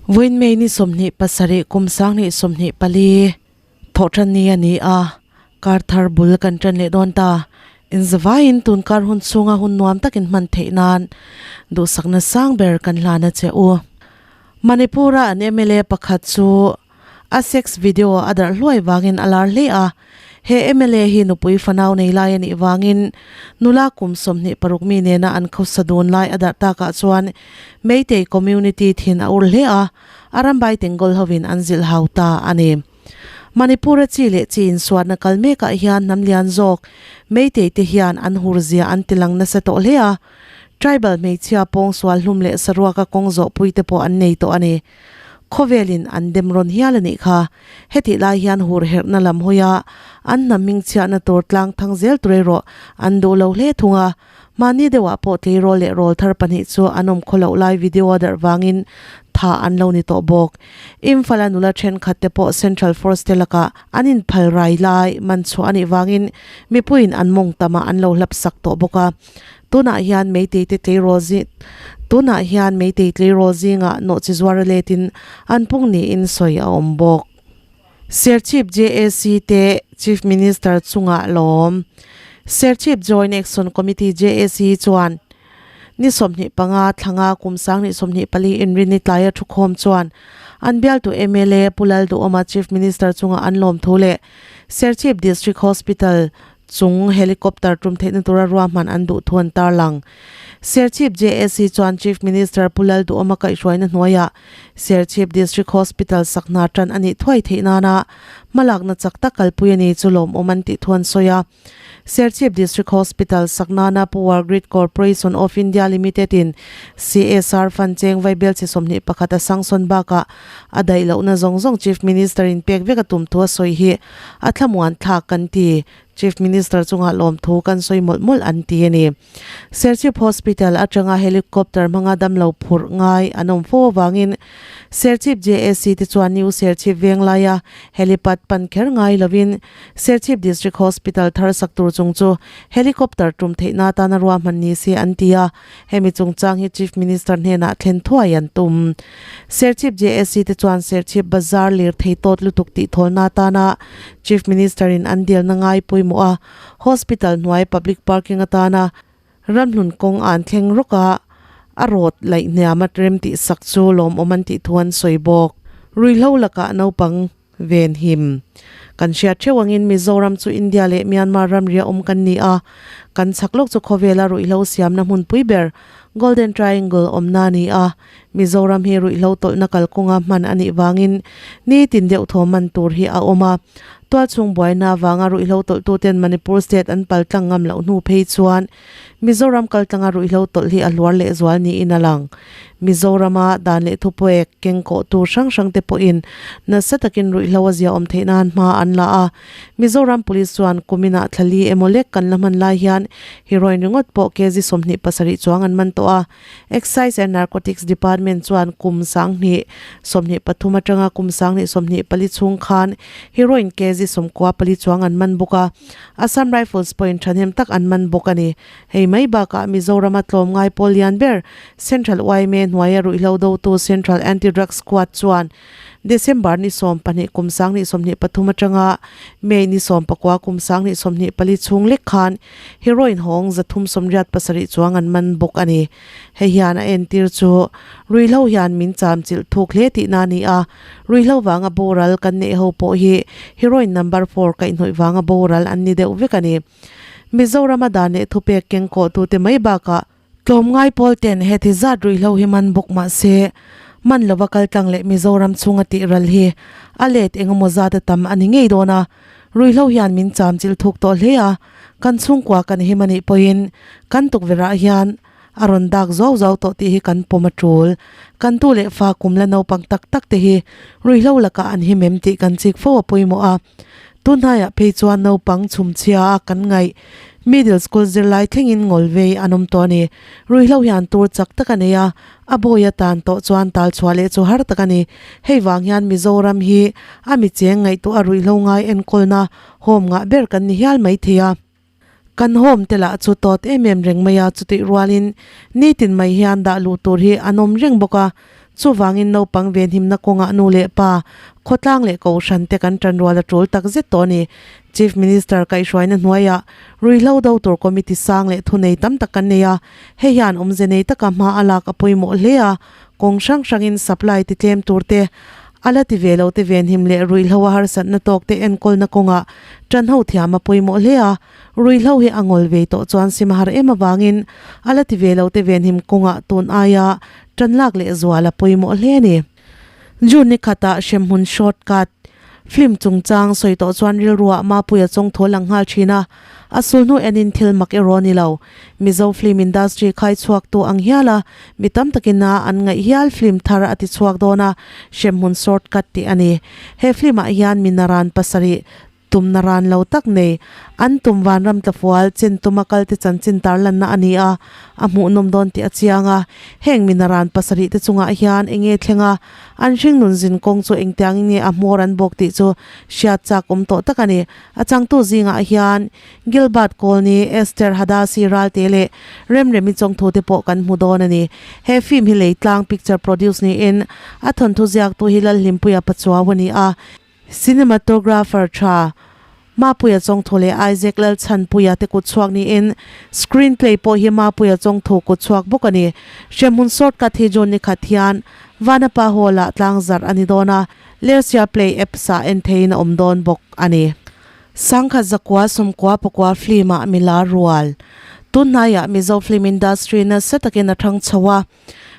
Vawiin May ni 27 kum 2024 thawhtanni a ni a, kar thar bul kan tan leh dawn ta. Inzavaiin tun kar hun chhunga hun nuam takin hman theih nan duhsakna sang ber kan hlan a che u. Manipur-a an mla pakhat chu A sex video a darh hluai vangin a lar hle a, he mla hi nupui fanau nei lai a nih vangin nula kum 26 mi nena an khawsa dun lai a darh takah chuan Meitei community thin a ur hle a, a rambai Tengol hovin an zilh hau ta a ni. Manipur-a chi leh chi insuatna kal mekah hian hnam lian zawk Meitei te hian an hur zia an tilang nasa tawh hle a, tribal hmeichhia pawngsual hlum leh saruaka kawng zawhpui te pawh an nei tawh a ni. Khawvelin an dem rawn hial a nih kha. Hetih lai hian hur herhna lam hawia an hnam hmingchhiahna tur tlang thang zel tur erawh an duh lo hle thung a. Mahni deuhah pawh tleirawl leh rawl thar pahnih chu an awm khaw loh lai video a darh vangin thah an lo ni tawh bawk. Imphal-a nula thenkhat te pawh Central Force te lakah an inphal rai lai man chhuah a nih vangin mipuiin an mawng tamah an lo hlap sak tawh bawk a. Tunah hian Meitei te tleirawl zi Tunah hian Meitei tleirawl zingah nawhchi zuar a letin an pung niin sawi a awm bawk. Serchhip JAC te Chief Minister chungah lawm. Serchhip Joint Action Committee, JAC, chuan ni 25 thlanga kum 2024 inrinni tlaia thukhawm chuan an bialtu mla Pu Lalduhawma Chief Minister chunga an lawm thu leh Serchhip District Hospital Chung helicopter tum theihna tura ruahman an duh thu an tarlang. Serchhip JAC chuan Chief Minister Pu Lalduhawma kaihhruaina hnuaiah Serchhip District Hospital sak hna tan a nih thuai theih nana hmalakna chak tak kalpui a ni chu lawmawm an tih thu an sawi a. Serchhip District Hospital sak nana Power Grid Corporation of India Limited in CSR fund cheng vaibelchhe 21 a sangsawn bakah a daih lohna zawng zawng Chief Minister in pek vek a tum thu a sawi hi a thlamuan thlak kan ti. Chief Minister chungah lawmthu kan sawi mawlh mawlh an ti a ni. Serchhip Hospital atanga helicopter hmanga damlo phurh ngai an awm fo avangin Serchhip JAC te chuan New Serchhip Venglaia helipad pan kher ngai lovin Serchhip District Hospital thar sak tur chung chu helicopter tum theihna atana ruahman ni se an ti a. Hemi chungchang hi Chief Minister hnenah thlen thuai an tum. Serchhip JAC te chuan Serchhip Bazar lirthei tawt lutuk tih thawlna atana Chief Minister in an dilna ngai pawimawh a, Hospital hnuai public parking atana ramhlun kawng an thleng rawk a, a rawt laih hniam a rem tih sak chu lawmawm an tih thu an sawi bawk. Ruihhlo lakah naupang Venhim. Kan hriat theuh angin Mizoram chu India leh Myanmar ramria awm kan ni a, kan chhak lawk chu khawvela ruihhlo siamna hmunpui ber Golden Triangle awmna a ni a, Mizoram hi ruihhlo tawlhna kalkawnga hman a nih vangin nitin deuh thaw man tur hi a awm a, tualchhung buaina avanga ruihhlo tawlhtuten Manipur state an paltlang ngam loh hnu phei chuan Mizoram kaltlanga ruihhlo tawlh hi a hluar lehzual niin a lang. Mizorama dan leh thupuek keng kawhtu hrang hrangte pawhin nasa takin ruihhlo a ziaawm theih nan hma an la a. Mizoram Police chuan kuminah thla li emaw lek kan la hman lai hian heroin ringawt pawh kg 27 chuang an man tawh a. Excise and Narcotics Department chuan kum 2023 atanga kum 2024 chhung khan heroin kg 94 chuang an man bawk a. Assam Rifles pawhin thahnem tak an man bawk a ni. Hei mai bakah Mizorama tlawmngai pawl lian ber Central yma hnuaia ruihhlo dotu Central Anti-Drug Squad chuan December ni 12 kum 2023 atanga May ni 19 kum 2024 chhung lek khan heroin hawng 387 chuang an man bawk a ni. Hei hian a entir chu ruihhlo hian min cham chilh thuk hle tihna a ni a, ruihhlo vanga boral kan neih ho pawh hi heroin number four kaihhnawih vanga boral an ni deuh vek a ni. Mizorama dan leh thupek keng kawhtute mai bakah tlawmngai pawl ten heti zat ruihhlo hi man bawk mah se, man lova kaltlang leh Mizoram chhunga tih ral hi a let engemaw zat a tam a ni ngei dawn a, ruihhlo hian min cham chilh thuk tawh hle a, kan chhungkua kan him a nih pawhin kan tukverhah hian a rawn dak zuau zuau tawh tih hi kan pawm a tul. Kan tu leh fa kum la naupang tak tak te hi ruihhlo lakah an him em tih kan chik fo a pawimawh a. Tunhnaiah phei chuan naupang chhumchhia a kan ngaih middle school zirlai thlengin ngawl vei an awm tawh a ni. Ruihhlo hian tur chak tak a nei a, a bawi atan tawh chuan tal chhuah leh chu har tak a ni. Hei vang hian Mizoram hi a mi cheng ngaihtuah a ruihhlo ngai enkawlna home ngah ber kan ni hial mai thei a. Kan home te lah chu tawt em em reng mai a, chutih rualin nitin mai hian dah luh tur hi an awm reng bawk a. Chuvangin naupang venhimna kawngah nu leh pa, khawtlang leh kohhran te kan tanrual a tul tak zet tawh a ni. Chief Minister kaihhruaina hnuaiah ruihhlo do tur committee sang leh thunei tam tak kan nei a, hei hian awmze nei taka hma a lak a pawimawh hle a, kawng hrang hrangin supply ti tlem tur te, a la ti ve lo te venhim leh ruihhlo a harsatna tawk te enkawlna kawngah tanho thiam a pawimawh hle a, ruihhlo hi a ngawl ve tawh chuan sim a har em avangin a la ti ve lo te venhim kawngah tun aia tan lak leh zual a pawimawh hle a ni. June ni khatah hremhmun short cut film chungchang sawi tawh chuan rilruah Mapuia chawngthaw lang nghal thin a, a sulhnu enin thil mak erawh a ni lo. Mizo film industry khai chhuaktu ang hial a, mi tam takin a an ngaih hial film thar a ti chhuak dawn a, hremhmun short cut tih a ni. He film ah hian mi naran pasarih Tumna ran lo tak nei, an tum vanram tlafual chen tuma kalte chanchin tarlanna a ni a, a hmuhnawm dawn tih a chiang a. Heng mina ran pasarih te chungah hian eng nge thleng a, an hringnun zin kawng chu engtiangin nge a hmawr an bawk tih chu hriat chak awm tawh tak a ni. A changtu zingah hian Gilbert Kawlni, Esther Hadasi Ralte leh Remremi Chawngthu te pawh kan hmu dawn a ni. He film hi Leitlang Picture produce niin a thawnthu ziaktu hi Lalhlimpuia Pachuau a ni a. Cinematographer tha Mapuia Chawngthu leh Isaac Lalchhanpuia te kut chhuak niin screenplay pawh hi Mapuia Chawngthu kut chhuak bawk a ni. Hremhmun shortcut hi June ni khat hian Vanapa Hall-ah tlangzarh a ni dawn a, Lersia Play apps-ah en theiin a awm dawn bawk a ni. Sangkhat zakua sawmkua pakua film-ah milar rual. Tunhnaiah Mizo film industry nasa takin a thang chho a.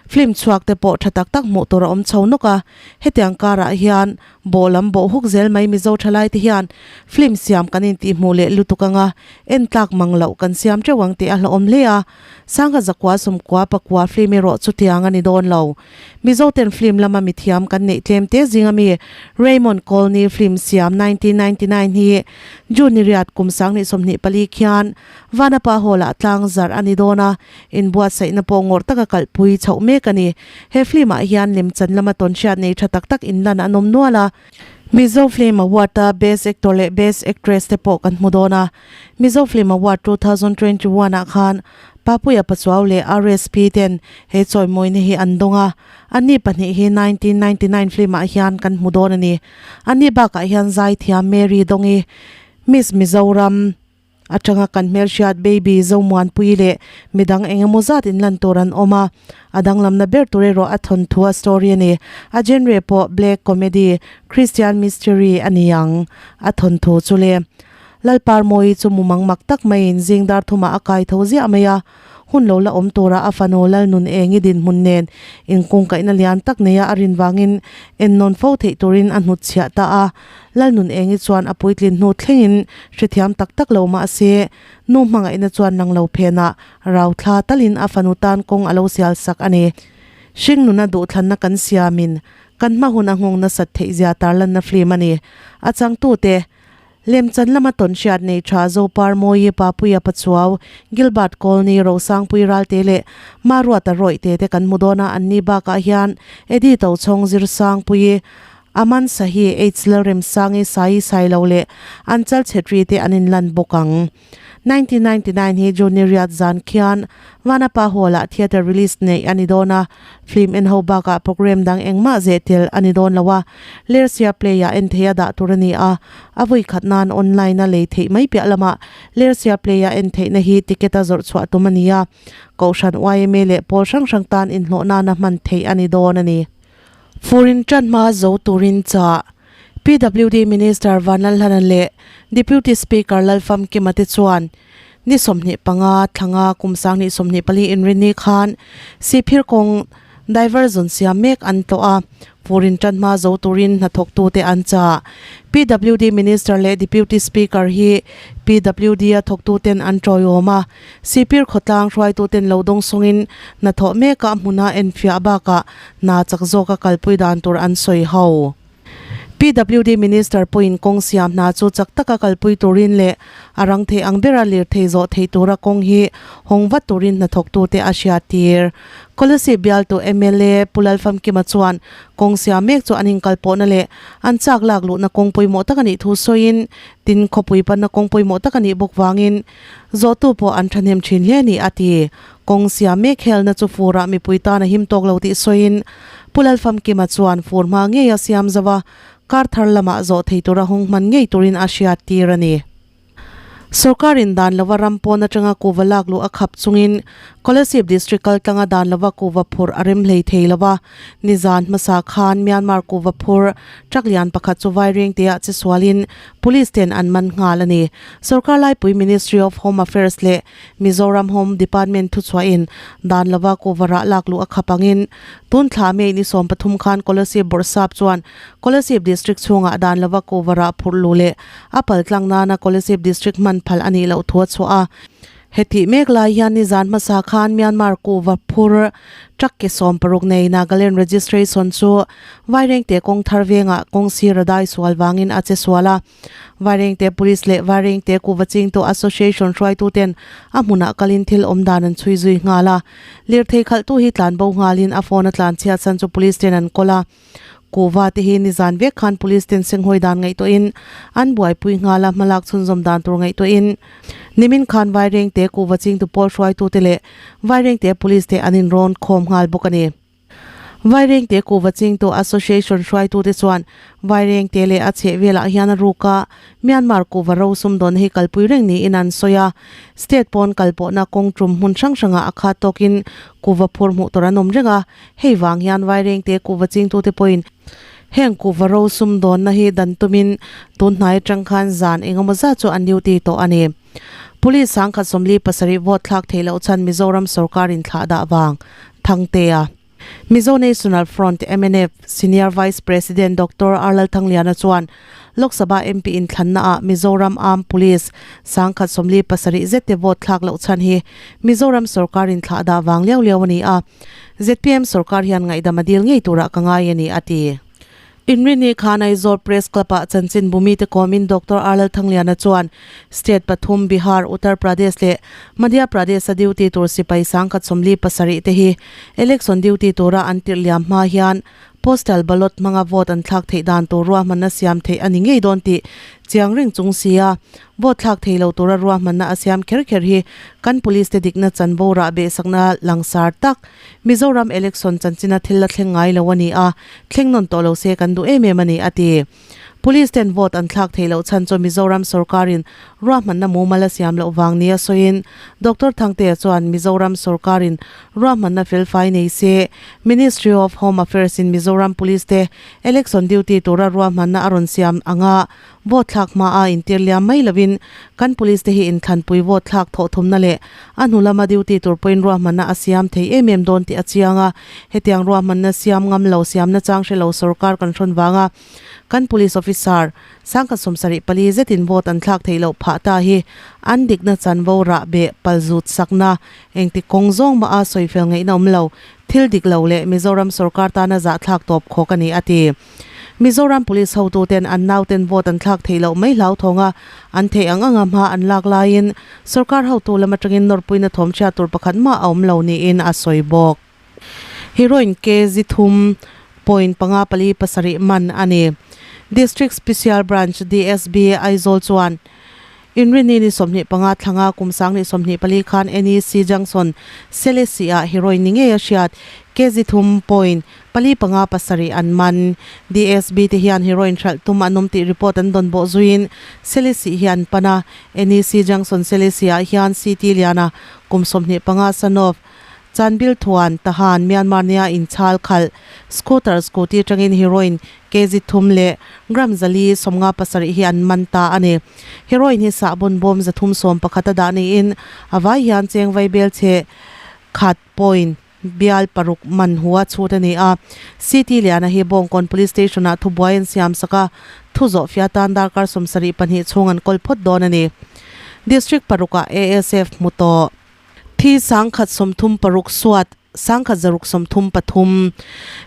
Film chhuak te pawh tha tak tak hmuh tur a awm chho nawk a, hetiang karah hian bawh lam bawh huk zel mai Mizo thalai te hian film siam kan intih hmuh leh lutuk anga en tlak mang loh kan siam teuh ang tih a hlauhawm hle a, Sangha zakua sawmkua pakua film erawh chutiang a ni dawn lo. Mizo ten film lama mithiam kan neih tlem te zinga mi Raymond Colney film siam 1999 hi June ni riat kum 2024 khian Vanapa Hall ah tlang zarh a ni dawn a, Inbuatsaihna pawh ngawrh taka kalhpui chhoh mek a ni. He film-ah hian lemchan lama tawnhriat nei tha tak tak inlan an awm nual a. Mizo Film Award-a Best Actor leh Best Actress te pawh kan hmu dawn a. Mizo Film Award 2021 ah khan Papuia Pachuau leh RSP ten he chawimawina hi an dawng a. Anni pahnih hi 1999 film-ah hian kan hmu dawn a ni. Anni bakah hian zaithiam Mary Dawngi, Miss Mizoram, Atanga kan hmelhriat baby Zomuanpui leh midang eng emaw zat in lan tur an awm a, a danglamna ber tur erawh a thawnthu a story a ni. A genre pawh black comedy, Christian mystery a ni ang a thawnthu chu le. Lalparmawi chu mumang mak tak maiin zing dar thumah a kai tho ziah mai a, hun lo la awm tura a fanu Lalnun Engi dinhmun nen inkungkaihna lian tak neia a rin vangin ennawn fo theih turin a hnutchhiah ta a. Lalnun Engi chuan a puitlin hnu thlengin hrethiam tak tak lo mah se, nu hmangaihna chuan lang lo phenah rau thla talin a fanu tan kawng a lo sial sak a ni. Hringnuna duhthlanna kan siamin kan hma hun a nghawng nasat theihzia tarlanna film a ni. A changtute Lemchan lama tawnhriat nei tha Zopar Mawi, Papuia Pachuau, Gilbert Kawlni, Rosangpui Ralte leh Maruata Rawihte te kan hmu dawn a, anni bakah hian Eddie Tochhawng, Zirsangpui, Aman Sahi, H Lalremsangi, Saii Sailo leh Anchal Chhetri te an inlan bawk ang. 1999 hi June riat zan khian Vanapa Hall-ah theatre release neih a ni dawn a, film en ho bakah programme dang engmah zeh tel a ni dawn lo a, Lersia Play-ah en theia dah tur a ni a, a vawi khat nan online-a lei theih mai piah lamah Lersia Play-a en theihna hi ticket-a zawrh chhuah tum a ni a, Kohhran yma leh pawl hrang hrang tan inhlawh nana hman theih a ni dawn a ni. Furin tan hma zo turin chah. PWD Minister Vanlalhlana leh Deputy Speaker Lalfamkima te chuan ni 25 thlanga kum 2024 inrinni khan Sihphir kawng diversion siam mek an tlawh a, furin tan hma zo turin hnathawktute an chah. PWD Minister leh Deputy Speaker hi PWD-a thawktuten an tawiawm a, Sihphir khawtlang hruaituten lo dawng sawngin hnathawh mekah hmuna enfiah bakah hna chak zawka kalpui dan tur an sawi ho. PWD Minister pawhin kawng siam hna chu chak taka kalpui turin leh a rang thei ang bera lirthei zawh theih tura kawng hi hawng vat turin hnathawktute a hriattir. Kolasib bialtu mla Pu Lalfamkima chuan kawng siam mek chu an inkalpawhna leh an chak lak luhna kawng pawimawh tak a nih thu sawiin tin khawpui panna kawng pawimawh tak a nih bawk vangin zawhtu pawh an thahnem thin hle a ni a ti. Kawng siam mek helna chu furah mipui tan a him tawk lo tih sawiin Pu Lalfamkima chuan fur hma ngei a siam zo a, kar thar lamah zawh thei tura hung hman ngei turin a hriattir a ni. Sorkarin dan lova ram pawn atanga kuva lak luh a khap chungin Kolasib District kaltlanga dan lova kuva phurh a rem hlei thei lo va. Nizan hmasa khan Myanmar kuva phur truck lian pakhat chu Vairengte-ah che sualin Police ten an man nghal a ni. Sorkar laipui Ministry of Home Affairs leh Mizoram Home Department thuchhuahin dan lova kuva rah lak luh a khap angin tun thla May ni 13 khan Kolasib Bawrhsap chuan Kolasib District chhungah dan lova kuva rah phurh luh leh A pal tlang nana Kolasib District hman phal a nih loh thu a chhuah a. Hetih mek lai hian nizan hmasa khan Myanmar kuhva phur truck ke 60 nei Nagaland registration chu Vairengte kawng thar vengah kawng sir a dai sual vangin a che sual a. Vairengte Police leh Vairengte Kuhva Chingtu Association hruaituten a hmunah kalin thil awm dan an chhui zui nghal a. Lirthei khalhtu hi tlanbo nghalin a phone a tlanchhiat san chu Police ten an kawl a. Kuhva te hi nizan vek khan Police ten senghawi dan ngaihtuahin an buaipui nghal a, hmalak chhunzawm dan tur ngaihtuahin nimin khan Vairengte kuhva chingtu pawl hruaitute leh Vairengte Police te an inrawn khawm nghal bawk a ni. Vairengte kuhva chingtu Association hruaitute chuan Vairengte leh a chhehvelah hian a ruk a, Myanmar kuhva ro sumdawn hi kalpui reng niin an sawi a, state pawn kalpawhna kawng tum hmun hrang hrangah a khat tawkin kuhva phur hmuh tur an awm reng a, Hei vang hian Vairengte kuhva chingtute pawhin heng kuhva ro sumdawnna hi dan tumin tun hnai atang khan zan engemaw zat chu an duty tawh a ni. Police 1047 vote thlak theih loh chhan Mizoram sorkarin thlah dah vang Thangtea. Mizo National Front, mnf, Senior Vice President Doctor R Lalthangliana chuan Lok Sabha MP inthlannaah Mizoram Armed Police 1047 zette vote thlak loh chhan hi Mizoram sorkarin thlah dah vang liau liau a ni a. Zpm sorkar hian ngaihdam a dil ngei turah ka ngai a ni, a ti. Inrini khan Aizawl Press Club-ah chanchin bumite kawmin Doctor R Lalthangliana chuan state pathum Bihar, Uttar Pradesh leh Madhya Pradesh-a duty tur sipai 1047 te hi election duty tura an tirh liam hma hian Postal ballot hmanga vote an thlak theih dan tur ruahmanna siam theih a ni ngei dawn tih chiang reng chung sia vote thlak thei lo tura ruahmanna a siam kher kher hi kan police te dikna chanvo rah behsakna langsar tak Mizoram election chanchina thil la thleng ngai lo a ni a, thleng nawn tawh lo se kan duh em em a ni, a ti. Police ten vote an thlak theih loh chhan chu Mizoram sorkarin ruahmanna mumal a siam loh vang nia sawiin Doctor Thangtea chuan Mizoram sorkarin ruahmanna felfai nei se Ministry of Home Affairs in Mizoram Police te election duty tura ruahmanna a rawn siam anga vote thlak hma a intir liam mai lovin kan police te hi inthlanpui vote thlak thawh thumna leh a hnu lama duty tur pawhin ruahmanna a siam thei em em dawn tih a chiang a, hetiang ruahmanna siam ngam lo siamna chang hre lo sorkar kan hrawn vanga kan police officer 1074 zetin vote an thlak theih loh phah ta hi an dikna chanvo rah beh palzut sakna engti kawng zawng mah a sawifel ngaihna awm lo thil dik lo leh Mizoram sorkar tana zahthlak tawp khawk a ni a ti. Mizoram Police hotuten an nauten vote an thlak theih loh mai hlauthawng a, an theih ang anga hma an lak laiin sorkar hotu lam atangin nawrpuina thawmchhia tur pakhat mah a awm lo niin a sawi bawk. Heroin kg thum point panga pali pasarih man a ni. District Special Branch, DSB, Aizawl chuan Inrini ni 25 thlanga kum 2024 khan NEC Junction, Selesih-ah heroin ni ngei a hriat kg thum point pali panga pasarih an man. DSB te hian heroin hralh tum an awm tih report an dawn bawh zuiin Selesih hi an pan a. NEC Junction, Selesih-ah hian CT Liana kum 25 son of Chanbil Thuan, Tahan, Myanmar nia inchhal khalh, scooter, scooty atangin heroin kg thum leh gram zali 57 hi an man ta a ni. Heroin hi sahbawn bawm 311 a dah niin a vai hian cheng vaibel chhe khat point bial paruk man hu a chhut a ni a. CT Liana hi Bawngkawn Police Station-ah thubuai an siam sak a, thu zawhfiah atan darkar 72 chhung an kawl phawt dawn a ni. District parukah ASF hmu tawh. Thi 136 suat 1633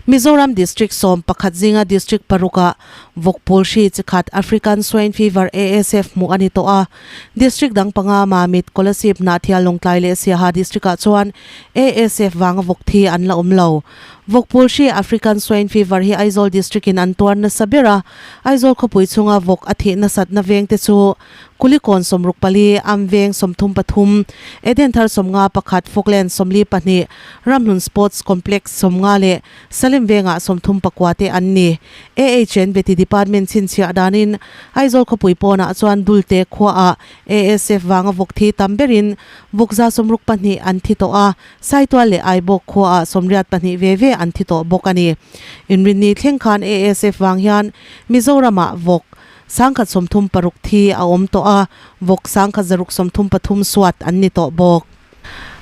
Mizoram District 11 zinga District parukah vawkpul hri chi khat African Swine Fever, ASF, hmuh a ni tawh a. District dang panga Mamit, Kolasib, Hnahthial, Lawngtlai leh Siaha District-ah chuan ASF vanga vawk thi an la awm lo. Vawkpul hri African Swine Fever hi Aizawl District in an tuar nasa ber a, Aizawl khawpui chhunga vawk a thih nasatna veng te chu Kulikawn 64, Amveng 33, Edenthar 51, Falkland 42, Ramhlun Sports Complex 50 leh Salim vengah 39 te an ni. AHN Veti Department chhinchhiah danin Aizawl khawpui pawnah chuan Dulte khuaah ASF vanga vawk thi tam berin vawk 62 an thi tawh a, Saitual leh Aibawk khuaah 82 ve ve an thi tawh bawk a ni. Inrinni thleng khan ASF vang hian Mizoramah vawk 136 thi a awm tawh a, vawk 1633 suat an ni tawh bawk.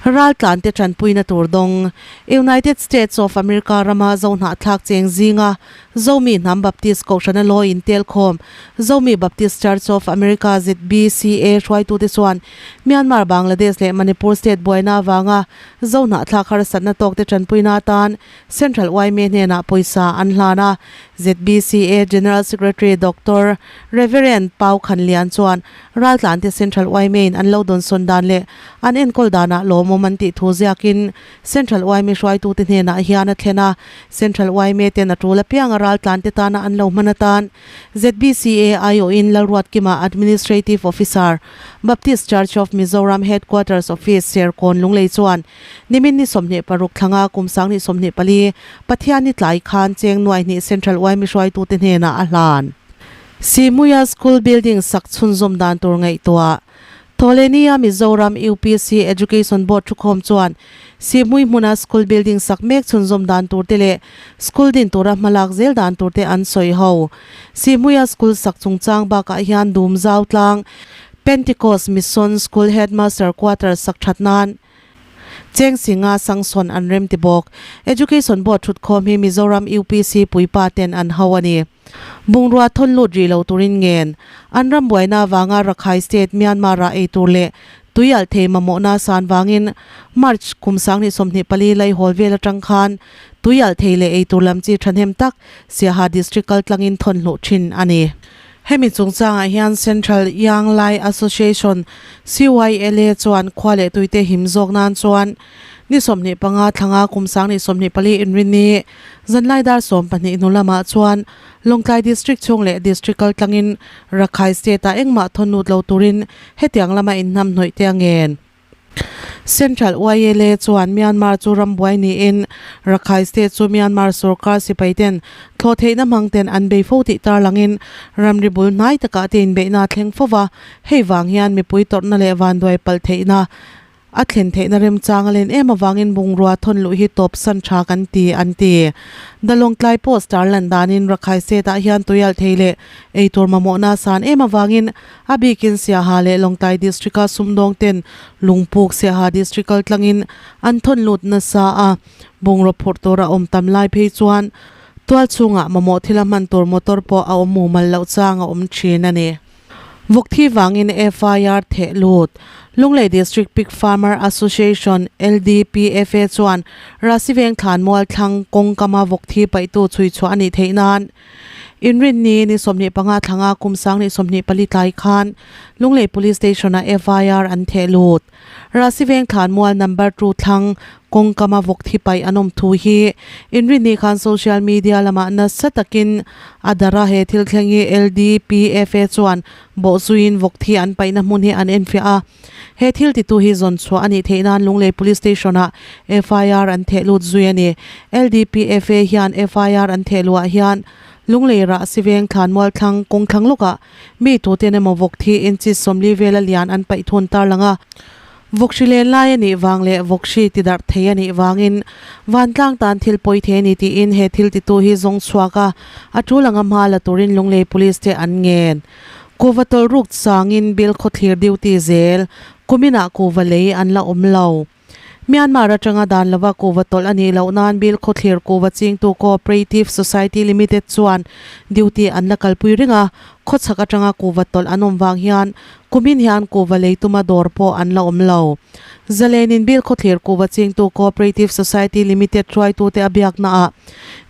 Raltlante tanpuina tur dawng United States of America rama Zohnahthlak cheng zinga Zomi Hnam Baptist Kohhrana law intelkhawm Zomi Baptist Church of America, ZBCA, hruaitute chuan Myanmar, Bangladesh leh Manipur state buaina avanga Zohnahthlak harsatna tawkte tanpuina atan Central yma hnenah pawisa an hlan a. ZBCA General Secretary Doctor Rev. Pau Khanlian chuan Raltlante Central yma in an lo dawnsawn dan leh an enkawl danah lawmawm an tih thu ziakin Central yma hruaitute hnenah hian a thlen a. Central yma ten a tul apianga raltlante tana an lo hman atan ZBCA aiawhin Lalruatkima Administrative Officer, Baptist Church of Mizoram Headquarters Office, Serkawn Lunglei chuan nimin ni 26 thlanga kum 2024 Pathianni tlai khan cheng nuai hnih Central yma hruaitute hnenah a hlan. Simuia School Building sak chhunzawm dan tur ngaihtuah Thawhlehnia Mizoram UPC Education Board thukhawm chuan Sihmui hmuna school building sak mek chhunzawm dan tur te leh school din tura hmalak zel dan tur te an sawi ho. Sihmuia school sak chungchang bakah hian dum zau tlang Pentecost Mission School Headmaster Quarters sak that nan Cheng Singa Sangsawn an rem ti bawk. Education Board thutkhawm hi Mizoram UPC puipa ten an ho a ni. Bungrua thawn lut rih lo turin ngen. An ram buaina avanga Rakhine State Myanmar ah ei tur leh tui alh thei mamawhna san vangin March kum 2024 laihawl vel atang khan tui alh thei leh ei tur lam chi thahnem tak Siaha District kaltlangin thawn hluh thin a ni. Hemi chungchangah hian Central Young Lai Association, CYLA, chuan khua leh tuite him zawk nan chuan ni 25 thlanga kum 2024 inrinni Zanlai dar 12 hnu lamah chuan Lawngtlai District chhung leh District kaltlangin Rakhine State-ah engmah thawn lut lo turin hetiang lama inhnam hnawih te a ngen. Central YLA chuan Myanmar chu rambuai niin Rakhine State chu Myanmar sorkar sipai ten thlawh theihna hmang ten an bei fo tih tarlangin ramri bul hnai takah te inbeihna a thleng fo va, hei vang hian mipui tawrhna leh vanduai palh theihna A thlen theihna remchang a len em avangin bungrua thawn luh hi tawp san tha kan ti, an ti. The Lawngtlai Post tar lan danin Rakhai State-ah hian tuialh thei leh eitur mamawhna a san em avangin a bikin Siaha leh Lawngtlai District-a sumdawng ten lungpuk Siaha District kal tlangin an thawn lut nasa a, bungraw phurh tur a awm tam lai phei chuan tual chhungah mamawh thila hman tur motor pawh a awm mumal loh chang a awm thin a ni. Vawkthi vangin FIR theh lut. Lunglei District Pig Farmer Association, LDPFA, chuan Rasiveng Thlanmual thlang kawngkama vawkthi paihtu chhui chhuah a nih theih nan Inrinni ni 25 thlanga kum 2024 tlai khan Lunglei Police Station-ah FIR an theh lut. Rasiveng Thlanmual number two thlang kawngkama vawkthi paih an awm thu hi Inrinni khan social media lamah nasa takin a darh a, he thil thleng hi LDPFA chuan bawhzuiin vawkthi an paihna hmun hi an enfiah a, he thil titu hi zawn chhuah a nih theih nan Lunglei Police Station-ah FIR an theh lut zui a ni. LDPFA hian FIR an theh luhah hian Lunglei Rahsiveng Thlanmual thlang kawngthlang lawkah Mi tuten emaw vawk thi inches 40 vela lian an paih thun tarlang a, vawk hri len lai a nih vang leh vawk hri ti darh thei a nih vangin vantlang tan thil pawi thei a ni tiin he thil titu hi zawng chhuak a, a tul anga hma la turin Lunglei Police te an ngen. Kuhva tawlh ruk changin bill khawthlir duty zel kuminah kuhva lei an la awm lo. Myanmar atanga dan lova kuhva tawlh a nih loh nan Bill Khawthlir Kuhva Chingtu Cooperative Society Limited chuan duty an la kalpui reng a. Khawchhak atanga kuhva tawlh an awm vang hian kumin hian kuhva lei tuma dawr pawh an la awm lo. Zalenin Bilkhawthlir kuhva chingtu Cooperative Society Limited hruaitute a biaknaah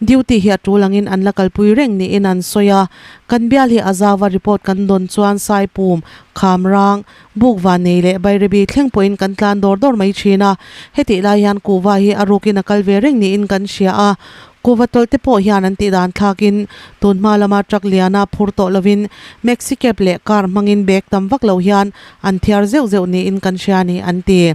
duty hi a tul angin an la kalpui reng niin an sawi a. Kan bial hi a zauva report kan dawn chuan Saipum, Khamrang, Bukva nei leh Bairabi thleng pawhin kan tlan dawr dawr mai thin a, hetih lai hian kuhva hi a rukin a kal ve reng niin kan hria a. Kuhva tawlh te pawh hian an tih dan thlakin tun hma lama truck liana phur tawh lovin maxi cab leh car hmangin bag tam vak lo hian an thiar zeuh zeuh niin kan hria a ni an ti.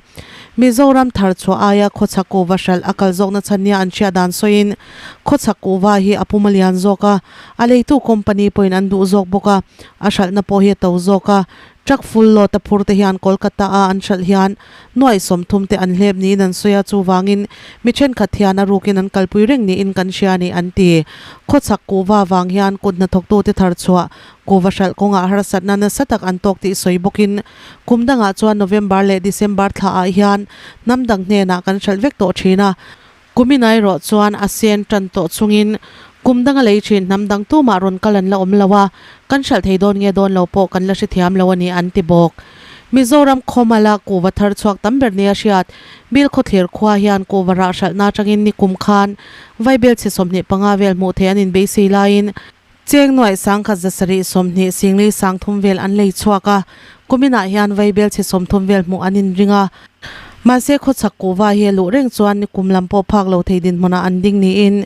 Mizoram thar chhuah aia khawchhak kuhva hralh a kal zawkna chhan nia an hriat dan sawiin khawchhak kuhva hi a pum a lian zawk a, a leitu company pawhin an duh zawk bawk a, a hralhna pawh hi a to zawk a. Truck full load a phur te hian Kolkata a an hralh hian nuaih 30 te an hlep niin an sawi a, chuvangin mi thenkhat hian a rukin an kalpui reng niin kan hria a ni an ti. Khawchhak kuhva vang hian kut hnathawktute thar chhuah kuhva hralh kawngah harsatna nasa tak an tawk tih sawi bawkin kum dangah chuan November leh December thlaah hian hnam dang hnenah kan hralh vek tawh thin a, Kumin erawh chuan a sen tan tawh chungin kum danga lei thin hnam dang tumah rawn kal an la awm lo a, kan hralh thei dawn nge dawn lo pawh kan la hrethiam lo a ni an ti bawk. Mizoram khawmala kuhva thar chhuak tam ber nia hriat Bilkhawthlir khua hian kuhva rah hralhna atangin nikum khan Vaibel chhe 25 vel hmuh theih an inbeisei laiin Cheng nuaih sangkhat zasarih 20 singli 30 vel an lei chhuak a, kuminah hian Vaibel chhe 30 vel hmuh an inring a. Mahse khawchhak kuhva hi a luh reng chuan kum lam pawh phak lo thei dinhmunah an ding niin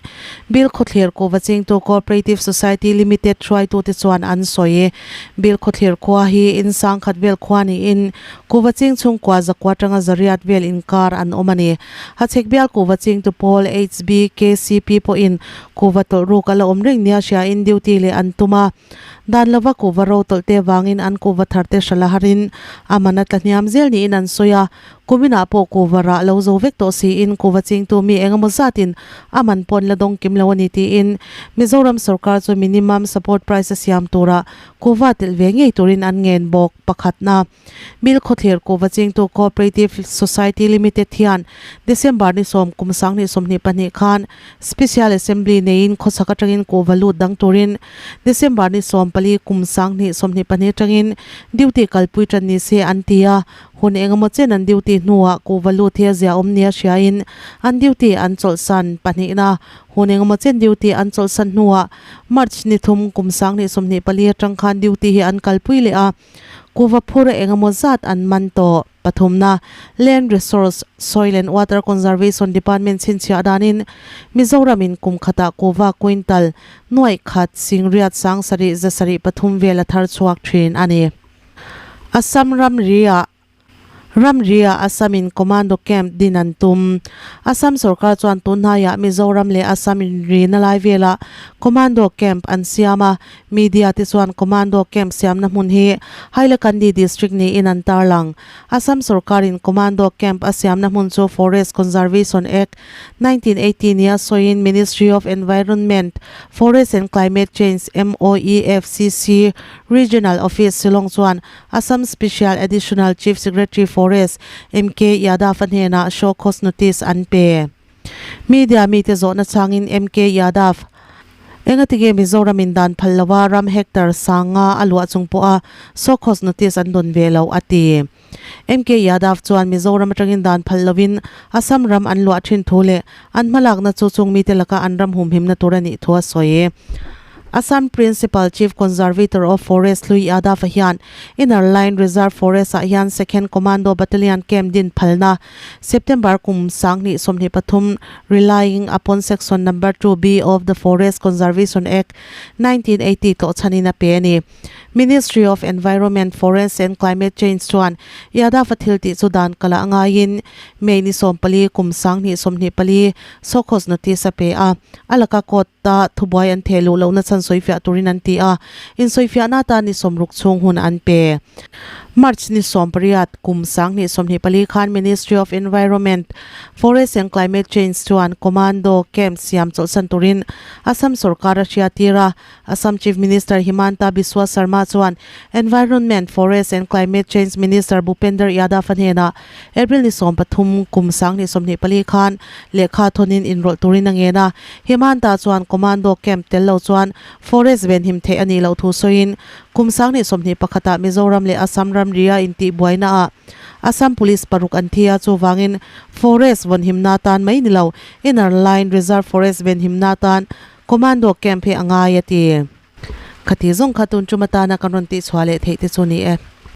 Bilkhawthlir Kuhva Chingtu Cooperative Society Limited hruaitute chuan an sawi. Bilkhawthlir khua hi in sangkhat vel khua niin Kuhva ching chhungkua zakua atanga zariat vel inkar an awm a ni. Hachhek bial Kuhva Chingtu Pawl HBKCP pawhin Kuhva tawlh ruk a la awm reng nia hriain duty leh an tum a. Dan lova kuhva ro tawlh te vangin an kuhva thar te hrala harin a man a tla hniam zel niin an sawi a. Kuminah pawh kuhva rah lo zo vek tawh siin kuhva chingtu mi engemaw zatin a man pawn la dawng kim lo a ni tiin Mizoram sorkar chu minimum support price a siam tura kuhva telh ve ngei turin an ngen bawk pakhatna. Bilkhawthlir kuhva chingtu Cooperative Society Limited hian December ni sawm kum 2022 khan Special Assembly neiin khawchhak atangin kuhva lut dang turin December ni 14 kum 2022 atangin duty kalpui tan ni se an ti a, hun engemaw chen an duty hnuah kuhva lut hi a zia awm nia hriain an duty an chawlhsan pahnihna hun engemaw chen duty an chawlhsan hnuah March ni thum kum 2024 atang khan duty hi an kalpui leh a. Kuhva phur engemaw zat an man tawh. Pathumna, Land Resource, Soil and Water Conservation Department chhinchhiah danin Mizoramin kum khatah kuhva quintal nuaih khat singriat 7,000 703 vel a thar chhuak thin a ni. Assam ramri-ah Ramri-ah Assam-in Commando Camp din an tum. Assam sorkar chuan tunhnaiah Mizoram leh Assam inrina lai velah Commando Camp an siam a, Media te chuan Commando Camp siamna hmun hi Hailakandi District niin an tarlang. Assam sorkarin Commando Camp a siamna hmun chu Forest Conservation Act, 1980 nia sawiin Ministry of Environment, Forest and Climate Change, MOEFCC, Regional Office, Shillong chuan Assam Special Additional Chief Secretary Forest, MK Yadav-a hnenah show cause notice an pe. Media mite zawhna changin MK Yadav, Engatinge Mizoramin dan phal loa ram hectare sanga a luah chung pawha show cause notice an dawn ve lo a ti. MK Yadav chuan Mizoram atangin dan phal loin Assam ram an luah thin thu leh an hmalakna chu chung mite laka an ram humhimna tur a nih thu a sawi. Assam Principal Chief Conservator of Forest Hlui Yadav-a hian Inner Line Reserve Forest-ah hian Second Commando Battalion camp din phalna September kum 2023 relying upon Section Number 2B of the Forest Conservation Act, 1980 tlawh chhanin a pe a ni. Ministry of Environment, Forest and Climate Change chuan Yadav-a thil tih chu dan kal ah ngaiin May ni 14 kum 2024 show-cause notice a pe a, a laka court-a thubuai an theh luh lohna chhan sawifiah turin an ti a, insawifiahna atan ni 60 chhung hun an pe. March ni 18 kum 2024 khan Ministry of Environment, Forest and Climate Change chuan Commando Camp siam chawlhsan turin Assam sorkar a hriattir a. Assam Chief Minister Himanta Biswa Sarma chuan Environment, Forest and Climate Change Minister Bhupender Yadav a hnenah April ni 13 kum 2024 khan lehkha thawnin inrawlh turin a ngen a. Himanta chuan Commando Camp tel lo chuan Forest venhim theih a nih loh thu sawiin. Kum 2021 ah Mizoram leh Assam ramria intihbuaina ah Assam Police paruk an thi a, chuvangin Forest vawnhimna atan mai ni lo, Inner Line Reserve Forest venhimna atan Commando Camp hi a ngai a ti. Khati zawng kha tun tum atana kan rawn tihchhuah leh theih te chu ni e.